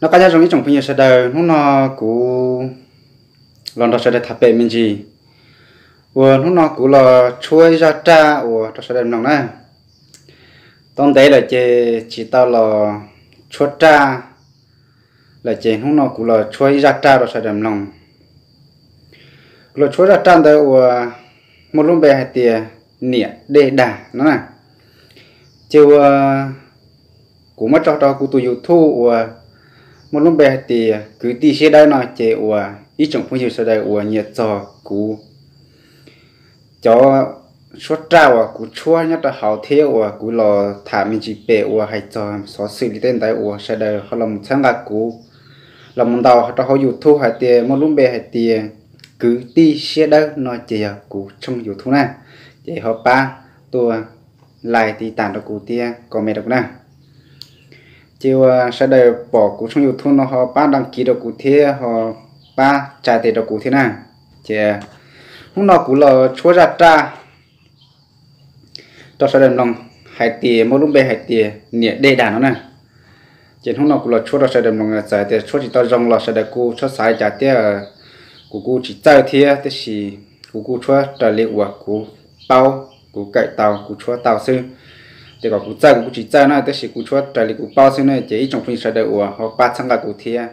Noj qab nyob zoo ib tsoom phooj ywg sawv daws, hnub no kuv los nrog sawv daws tham pem me ntsis uas hnub no kuv los tshuab ib zaj raj uas rau sawv daws mloog na. Tau ntev lawm ces tsis tau los tshuab raj lawm ces hnub no kuv los tshuab ib zaj raj rau sawv daws mloog. Kuv los tshuab zaj raj ntawd uas muaj lub npe hais tias niam dej dag no na. Ces uas kuv muab tso rau kuv tus YouTube uas muaj lub npe hais tias kwv tij siab dawb no ces uas ib tsoom phooj ywg sawv daws uas nyiam txog kuv cov suab raj uas kuv tshuab nyob rau hauv thiab uas kuv los tham me ntsis pem uas hais txog xov xwm li tej ntawd uas sawv daws ho los mus txhawb nqa kuv los mus ntaus rau hauv YouTube hais tias muaj lub npe hais tias kwv tij siab dawb no ces yog kuv tshooj YouTube na. Ces ho pab tuaj like tiv tam rau kuv thiab comment rau kuv na. Ces uas sawv daws pom kuv tshooj YouTube no ho pab đăng ký rau kuv thiab ho pab tsa tes rau kuv thiab na. Ces hnub no kuv los tshuab zaj raj rau sawv daws mloog hais tias muaj lub npe hais tias niam dej dag no na. Ces hnub no kuv los tshuab rau sawv daws mloog, txawm tias tshuab tsis tau zoo los sawv daws kuj txhob xav li cas thiab. Kuv kuj tsis txawj thiab, tab sis kuv kuj tshuab raws li uas kuv paub, kuv kawm tau, kuv tshuab tau xwb. Ces kom kuv txawj kuv kuj tsis txawj na, tab sis kuv tshuab raws li kuv paub xwb na. Ces ib tsoom phooj ywg sawv daws uas ho pab txhawb nqa kuv thiab.